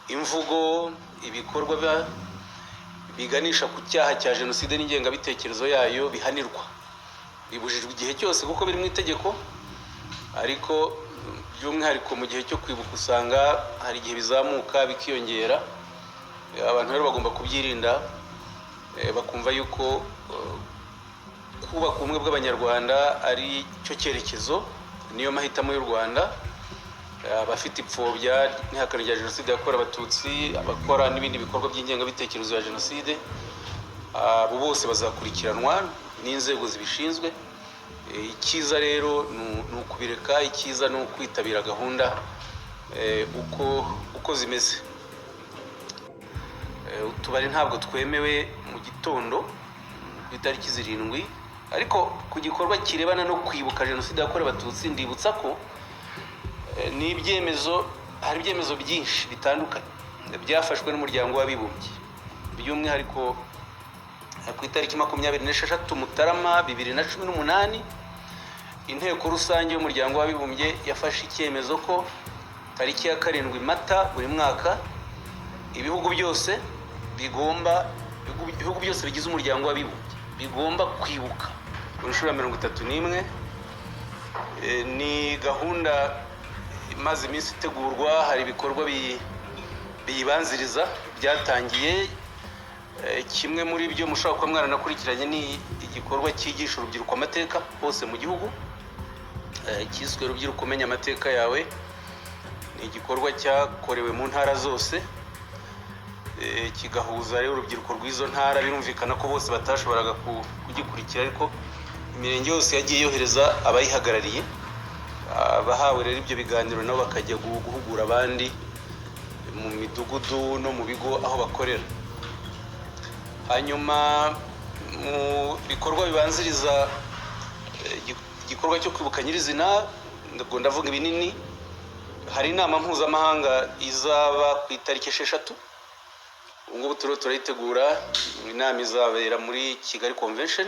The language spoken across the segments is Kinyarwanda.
Imvugo, ibikorwa biganisha ku cyaha cya jenoside n'ingengabitekerezo yayo bihanirwa, bibujijwe igihe cyose kuko biri mu itegeko. Ariko by'umwihariko mu gihe cyo kwibuka usanga hari igihe bizamuka bikiyongera. Abantu rero bagomba kubyirinda, bakumva yuko kubaka ubumwe bw'Abanyarwanda ari cyo cyerekezo, niyo mahitamo y'u Rwanda. Abafite ipfobya n'ihakana rya jenoside yakorewe Abatutsi, abakora n'ibindi bikorwa by'ingengabitekerezo ya jenoside, abo bose bazakurikiranwa n'inzego zibishinzwe. Icyiza rero ni ukubireka, icyiza ni ukwitabira gahunda uko zimeze. Utubari ntabwo twemewe mu gitondo ku itariki 7, ariko ku gikorwa kirebana no kwibuka jenoside yakorewe Abatutsi, ndibutsa ko ni ibyemezo, hari ibyemezo byinshi bitandukanye byafashwe n'Umuryango w'Abibumbye, by'umwihariko ku itariki 26 Mutarama 2018, Inteko Rusange y'Umuryango w'Abibumbye yafashe icyemezo ko tariki ya 7 Mata buri mwaka ibihugu byose bigomba, ibihugu byose bigize Umuryango w'Abibumbye bigomba kwibuka ku nshuro ya 31. Ni gahunda imaze iminsi itegurwa, hari ibikorwa biyibanziriza byatangiye. Kimwe muri byo mushobora kuba mwaranakurikiranye ni igikorwa cyigisha urubyiruko amateka hose mu gihugu, cyiswe "Rubyiruko, Menya Amateka Yawe". Ni igikorwa cyakorewe mu ntara zose, kigahuza rero urubyiruko rw'izo ntara. Birumvikana ko bose batashoboraga kugikurikira, ariko imirenge yose yagiye yohereza abayihagarariye. Abahawe rero ibyo biganiro nabo bakajya guhugura abandi mu midugudu no mu bigo aho bakorera. Hanyuma mu bikorwa bibanziriza igikorwa cyo kwibuka nyirizina, ubwo ndavuga ibinini, hari inama mpuzamahanga izaba ku itariki 6. Ubu ngubu turiho turayitegura. Inama izabera muri Kigali Convention,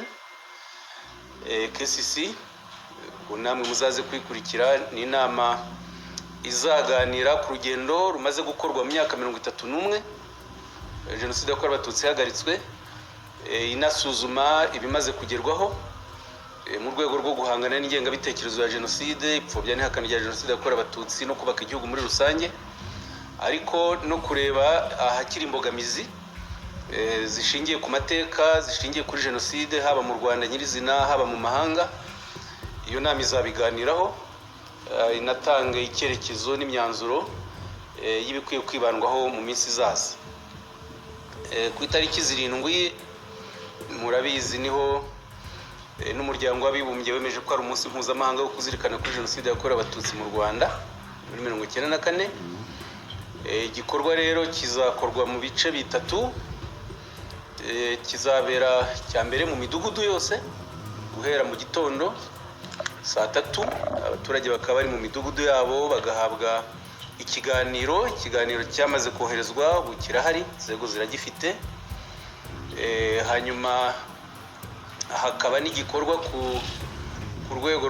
KCC. Ubwo namwe muzaze kuyikurikira. Ni inama izaganira ku rugendo rumaze gukorwa mu myaka 31 jenoside yakorewe Abatutsi ihagaritswe, inasuzuma ibimaze kugerwaho mu rwego rwo guhangana n'ingengabitekerezo ya jenoside, ipfobya n'ihakana rya jenoside yakorewe Abatutsi no kubaka igihugu muri rusange, ariko no kureba ahakiri imbogamizi zishingiye ku mateka, zishingiye kuri jenoside, haba mu Rwanda nyirizina, haba mu mahanga. Iyo nama izabiganiraho, inatange icyerekezo n'imyanzuro y'ibikwiye kwibandwaho mu minsi izaza. Ku itariki 7, murabizi, niho n'Umuryango w'Abibumbye wemeje ko ari umunsi mpuzamahanga wo kuzirikana kuri jenoside yakorewe Abatutsi mu Rwanda muri 94. Igikorwa rero kizakorwa mu bice bitatu. Kizabera cya mbere mu midugudu yose guhera mu gitondo saa 3, abaturage bakaba bari mu midugudu yabo bagahabwa ikiganiro. Ikiganiro cyamaze koherezwa, ubu kirahari, inzego ziragifite. Hanyuma hakaba n'igikorwa ku rwego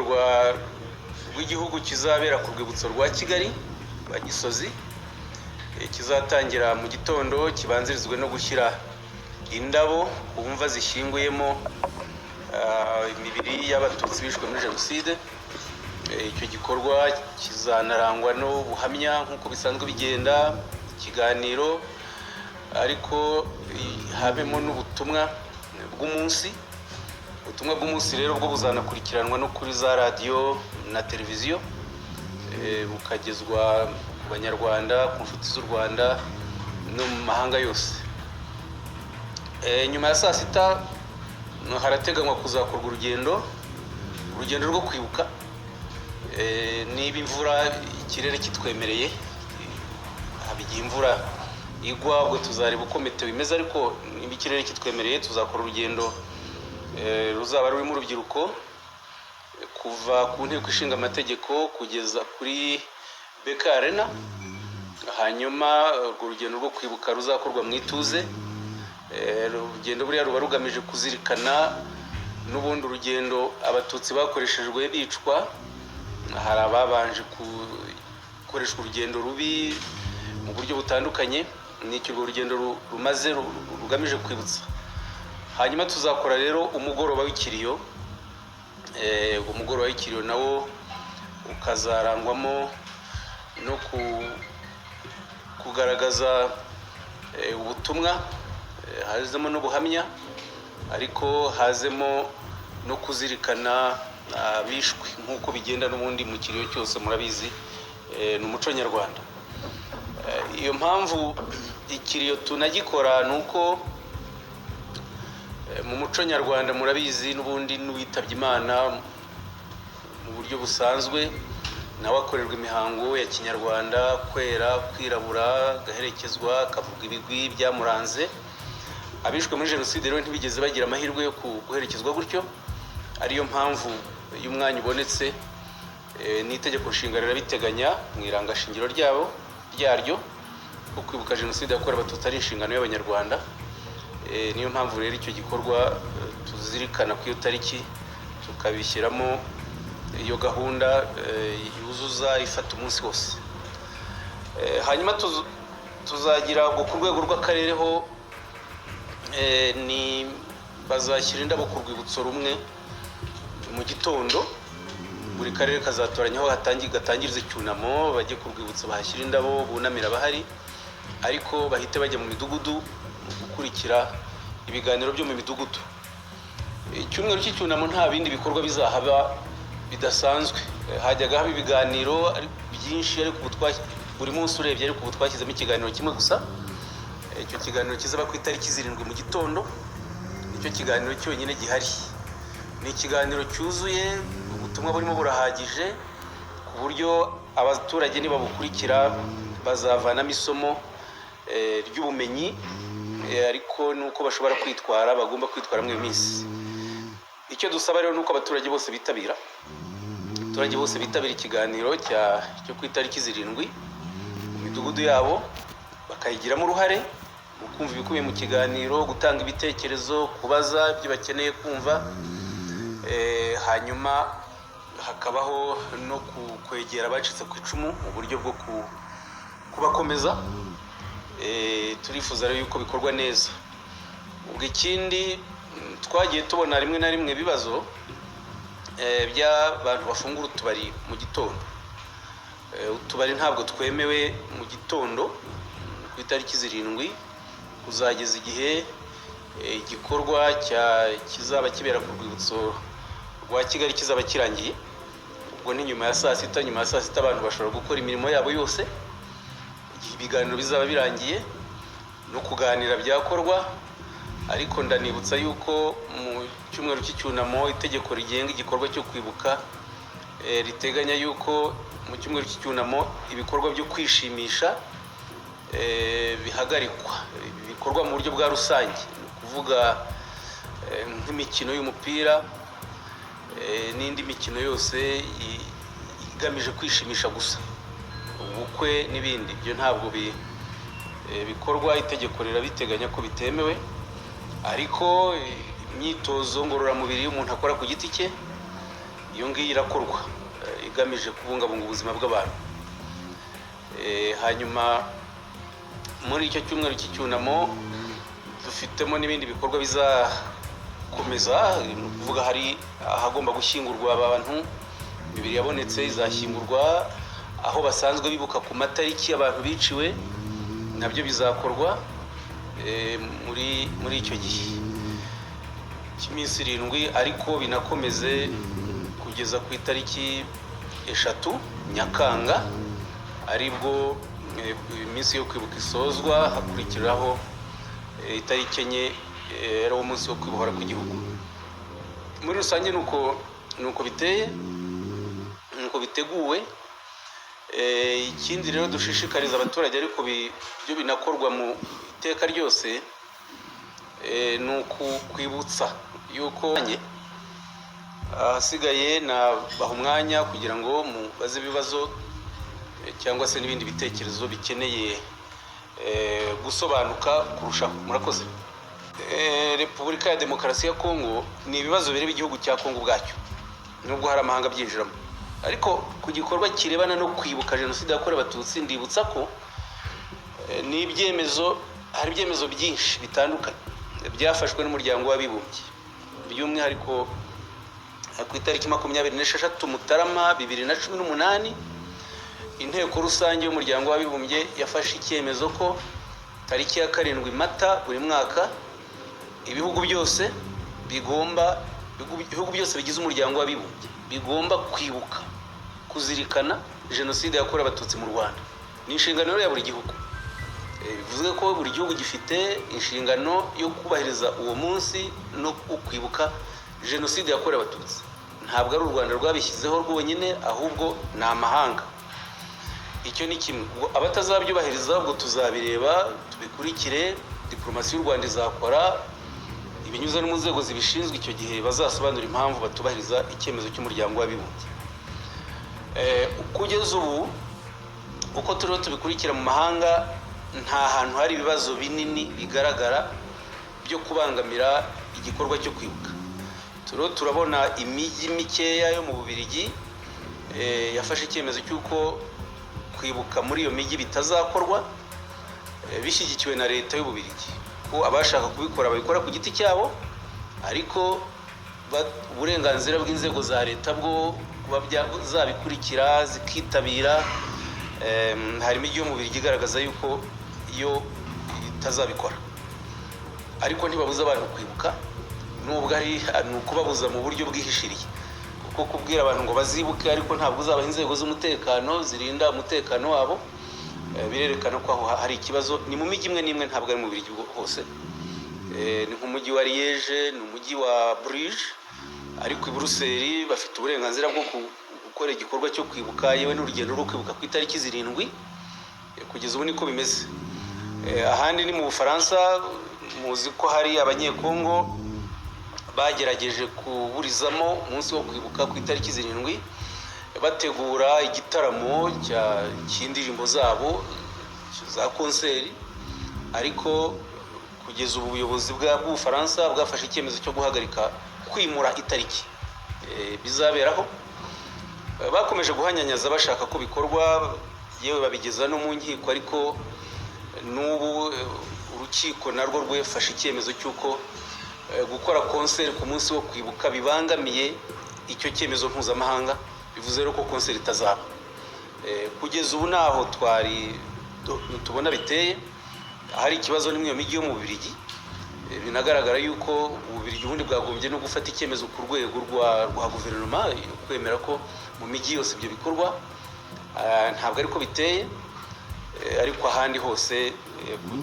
rw'igihugu kizabera ku rwibutso rwa Kigali rwa Gisozi. Kizatangira mu gitondo, kibanzirizwe no gushyira indabo ku mva zishyinguyemo imibiri y'Abatutsi bishwe muri jenoside. Icyo gikorwa kizanarangwa n'ubuhamya nk'uko bisanzwe bigenda, ikiganiro, ariko habemo n'ubutumwa bw'umunsi. Ubutumwa bw'umunsi rero bwo buzanakurikiranwa no kuri za radiyo na televiziyo, bukagezwa ku Banyarwanda, ku nshuti z'u Rwanda no mu mahanga yose. Nyuma ya saa sita harateganywa kuzakorwa urugendo rwo kwibuka, niba imvura, ikirere kitwemereye. Haba igihe imvura igwa, ubwo tuzareba uko meteo imeze, ariko niba ikirere kitwemereye tuzakora urugendo ruzaba rurimo urubyiruko kuva ku Nteko Ishinga Amategeko kugeza kuri BK Arena. Hanyuma urwo rugendo rwo kwibuka ruzakorwa mu ituze. Urugendo buriya ruba rugamije kuzirikana n'ubundi urugendo Abatutsi bakoreshejwe bicwa. Hari ababanje gukoreshwa urugendo rubi mu buryo butandukanye. Ni icyo urwo rugendo rumaze rugamije kwibutsa. Hanyuma tuzakora rero umugoroba w'ikiriyo. Umugoroba w'ikiriyo nawo ukazarangwamo no kugaragaza ubutumwa, hazemo n'ubuhamya, ariko hazemo no kuzirikana abishwe nk'uko bigenda n'ubundi mu kiriyo cyose, murabizi, ni umuco nyarwanda. Iyo mpamvu ikiriyo tunagikora ni uko mu muco nyarwanda, murabizi, n'ubundi n'uwitabye Imana mu buryo busanzwe nawe akorerwa imihango ya kinyarwanda: kwera, kwirabura, agaherekezwa, akavuga ibigwi byamuranze. Abishwe muri jenoside rero ntibigeze bagira amahirwe yo guherekezwa gutyo, ariyo mpamvu iyo umwanya ubonetse, n'itegeko nshinga rirabiteganya mu irangashingiro ryaryo ko kwibuka jenoside yakorewe Abatutsi ari inshingano y'Abanyarwanda. Niyo mpamvu rero icyo gikorwa tuzirikana ku iyo tariki, tukabishyiramo iyo gahunda yuzuza ifata umunsi wose. Hanyuma tuzagira ngo ku rwego rw'akarere ho ni bazashyira indabo ku rwibutso rumwe mu gitondo. Buri karere kazatoranya aho gatangiriza icyunamo, bajye ku rwibutso bahashyira indabo, bunamira abahari, ariko bahite bajya mu midugudu mu gukurikira ibiganiro byo mu midugudu. Icyumweru cy'icyunamo nta bindi bikorwa bizahaba bidasanzwe. Hajyaga haba ibiganiro byinshi, ariko ubu buri munsi urebye, ariko ubu twashyizemo ikiganiro kimwe gusa. Icyo kiganiro kizaba ku itariki 7 mu gitondo, nicyo kiganiro cyonyine gihari. Ni ikiganiro cyuzuye, ubutumwa burimo burahagije ku buryo abaturage nibabukurikira bazavanamo isomo ry'ubumenyi, ariko nuko bashobora kwitwara, bagomba kwitwara muri iyo minsi. Icyo dusaba rero ni uko abaturage bose bitabira, abaturage bose bitabira ikiganiro cyo ku itariki 7 mu midugudu yabo, bakayigiramo uruhare mu kumva ibikubiye mu kiganiro, gutanga ibitekerezo, kubaza ibyo bakeneye kumva. Hanyuma hakabaho no kwegera abacitse ku icumu mu buryo bwo kubakomeza. Turifuza rero yuko bikorwa neza. Ubwo ikindi, twagiye tubona rimwe na rimwe ibibazo by'abantu bafungura utubari mu gitondo. Utubari ntabwo twemewe mu gitondo ku itariki 7 kuzageza igihe igikorwa kizaba kibera ku rwibutso rwa Kigali kizaba kirangiye. Ubwo ni nyuma ya saa sita. Nyuma ya saa sita abantu bashobora gukora imirimo yabo yose. Igihe ibiganiro bizaba birangiye no kuganira byakorwa. Ariko ndanibutsa yuko mu cyumweru cy'icyunamo itegeko rigenga igikorwa cyo kwibuka riteganya yuko mu cyumweru cy'icyunamo ibikorwa byo kwishimisha bihagarikwa, bikorwa mu buryo bwa rusange, ni ukuvuga nk'imikino y'umupira n'indi mikino yose igamije kwishimisha gusa, ubukwe n'ibindi, ibyo ntabwo bikorwa. Itegeko rirabiteganya ko bitemewe. Ariko imyitozo ngororamubiri umuntu akora ku giti cye, iyo ngiyo irakorwa, igamije kubungabunga ubuzima bw'abantu. Hanyuma muri icyo cyumweru cy'icyunamo dufitemo n'ibindi bikorwa bizakomeza. Ni ukuvuga hari ahagomba gushyingurwa abantu, imibiri yabonetse izashyingurwa aho basanzwe bibuka ku matariki abantu biciwe, nabyo bizakorwa muri icyo gihe cy'iminsi 7, ariko binakomeze kugeza ku itariki 3 Nyakanga, aribwo iminsi yo kwibuka isozwa, hakurikiraho itariki 4, ari wo munsi wo kwibohora kw'igihugu. Muri rusange ni uko biteye, ni uko biteguwe. Ikindi rero dushishikariza abaturage, ariko byo binakorwa mu iteka ryose, ni ukwibutsa yuko ahasigaye nabaha umwanya kugira ngo mubaze ibibazo cyangwa se n'ibindi bitekerezo bikeneye gusobanuka kurushaho. Murakoze. Repubulika ya Demokarasi ya Kongo, ni ibibazo bireba igihugu cya Kongo ubwacyo, nubwo hari amahanga abyinjiramo. Ariko ku gikorwa kirebana no kwibuka jenoside yakorewe Abatutsi, ndibutsa ko Ni ibyemezo, hari ibyemezo byinshi bitandukanye byafashwe n'Umuryango w'Abibumbye, by'umwihariko ku itariki 26 Mutarama 2018, Inteko Rusange y'Umuryango w'Abibumbye yafashe icyemezo ko tariki ya 7 Mata buri mwaka ibihugu byose bigomba, ibihugu byose bigize Umuryango w'Abibumbye bigomba kwibuka, kuzirikana Jenoside yakorewe Abatutsi mu Rwanda. Ni inshingano rero ya buri gihugu. Bivuze ko buri gihugu gifite inshingano yo kubahiriza uwo munsi no kwibuka Jenoside yakorewe Abatutsi. Ntabwo ari u Rwanda rwabishyizeho rwonyine, ahubwo ni amahanga. Icyo ni kimwe. Ubwo abatazabyubahiriza, ubwo tuzabireba, tubikurikire. Diporomasi y'u Rwanda izakora ibinyuze no mu nzego zibishinzwe, icyo gihe bazasobanura impamvu batubahiriza icyemezo cy'Umuryango w'Abibumbye. Kugeza ubu, uko turiho tubikurikira mu mahanga, nta hantu hari ibibazo binini bigaragara byo kubangamira igikorwa cyo kwibuka. Turiho turabona imijyi mikeya yo mu Bubiligi yafashe icyemezo cy'uko kwibuka muri iyo mijyi bitazakorwa, bishyigikiwe na Leta y'Ububiligi, ko abashaka kubikora babikora ku giti cyabo, ariko uburenganzira bw'inzego za leta bwo kuba zabikurikira, zikitabira. Hari imijyi yo mu Bubiligi igaragaza yuko iyo itazabikora, ariko ntibabuza abantu kwibuka, nubwo ari ni ukubabuza mu buryo bwihishiriye, kuko kubwira abantu ngo bazibuke ariko ntabwo uzabaha inzego z'umutekano zirinda umutekano wabo, birerekana ko aho hari ikibazo. Ni mu mijyi imwe n'imwe, ntabwo ari mu Bubiligi hose. Ni nk'umujyi wa Liège, ni umujyi wa Bruges, ariko i Buruseli bafite uburenganzira bwo gukora igikorwa cyo kwibuka, yewe n'urugendo rwo kwibuka ku itariki 7. Kugeza ubu niko bimeze. Ahandi ni mu Bufaransa. Muzi ko hari Abanyekongo bagerageje kuburizamo umunsi wo kwibuka ku itariki 7, bategura igitaramo cy'indirimbo zabo za konseri, ariko kugeza ubu ubuyobozi bw'Ubufaransa bwafashe icyemezo cyo guhagarika, kwimura itariki bizaberaho. Bakomeje guhanyanyaza bashaka ko bikorwa, yewe babigeza no mu nkiko, ariko n'ubu urukiko narwo rwafashe icyemezo cy'uko gukora konseri ku munsi wo kwibuka bibangamiye icyo cyemezo mpuzamahanga. Bivuze rero ko konseri itazaba. Kugeza ubu naho twari tubona biteye ahari ikibazo ni muri iyo mijyi yo mu Bubiligi. Binagaragara yuko Ububiligi ubundi bwagombye no gufata icyemezo ku rwego rwa guverinoma yo kwemera ko mu mijyi yose ibyo bikorwa. Ntabwo ariko biteye, ariko ahandi hose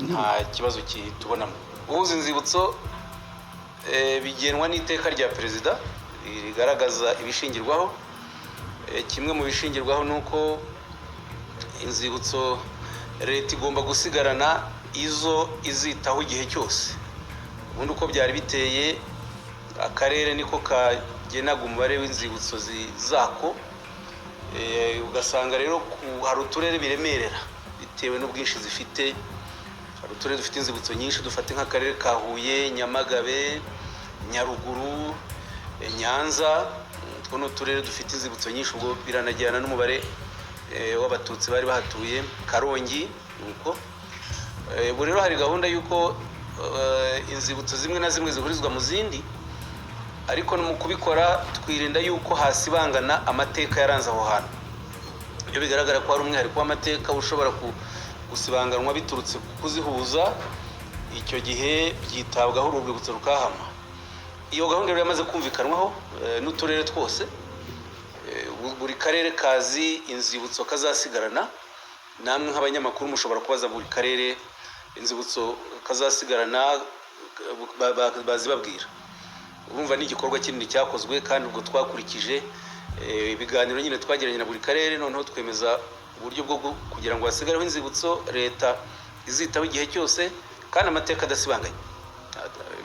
nta kibazo kitubonamo. Guhuza inzibutso bigenwa n'iteka rya perezida rigaragaza ibishingirwaho. Kimwe mu bishingirwaho ni uko inzibutso leta igomba gusigarana izo izitaho igihe cyose. Ubundi uko byari biteye, akarere niko kagenaga umubare w'inzibutso zako. Ugasanga rero hari uturere biremerera bitewe n'ubwinshi zifite. Hari uturere dufite inzibutso nyinshi, dufate nk'akarere ka Huye, Nyamagabe, Nyaruguru, Nyanza. Utwo ni uturere dufite inzibutso nyinshi, ubwo biranajyana n'umubare w'Abatutsi bari bahatuye. Karongi ni uko. Ubu rero hari gahunda y'uko inzibutso zimwe na zimwe zihurizwa mu zindi, ariko no mu kubikora twirinda yuko hasibangana amateka yaranze aho hantu. Iyo bigaragara ko hari umwihariko w'amateka ushobora gusibanganwa biturutse ku kuzihuza, icyo gihe byitabwaho, uru rwibutso rukahama. Iyo gahunda rero yamaze kumvikanwaho n'uturere twose. Buri karere kazi inzibutso kazasigarana. Namwe nk'abanyamakuru mushobora kubaza buri karere inzibutso kazasigarana, bazibabwira. Urumva ni igikorwa kinini cyakozwe, kandi ubwo twakurikije ibiganiro nyine twagiranye na buri karere, noneho twemeza uburyo bwo kugira ngo hasigareho inzibutso leta izitaho igihe cyose kandi amateka adasibanganye.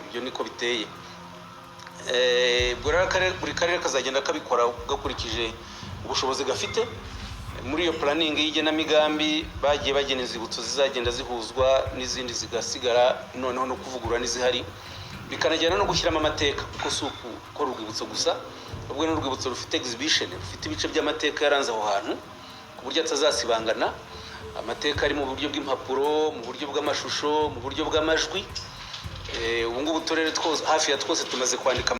Ibyo niko biteye. Ubwo rero buri karere kazagenda kabikora gakurikije ubushobozi gafite. Muri iyo planning y'igenamigambi bagiye bagena inzibutso zizagenda zihuzwa n'izindi zigasigara, noneho no kuvugurura n'izihari, bikanajyana no gushyiramo amateka, kuko si ukukora urwibutso gusa, ahubwo n'urwibutso rufite exhibition, rufite ibice by'amateka yaranze aho hantu ku buryo atazasibangana. Amateka ari mu buryo bw'impapuro, mu buryo bw'amashusho, mu buryo bw'amajwi. Ubu ngubu uturere twose, hafi ya twose, tumaze kwandika.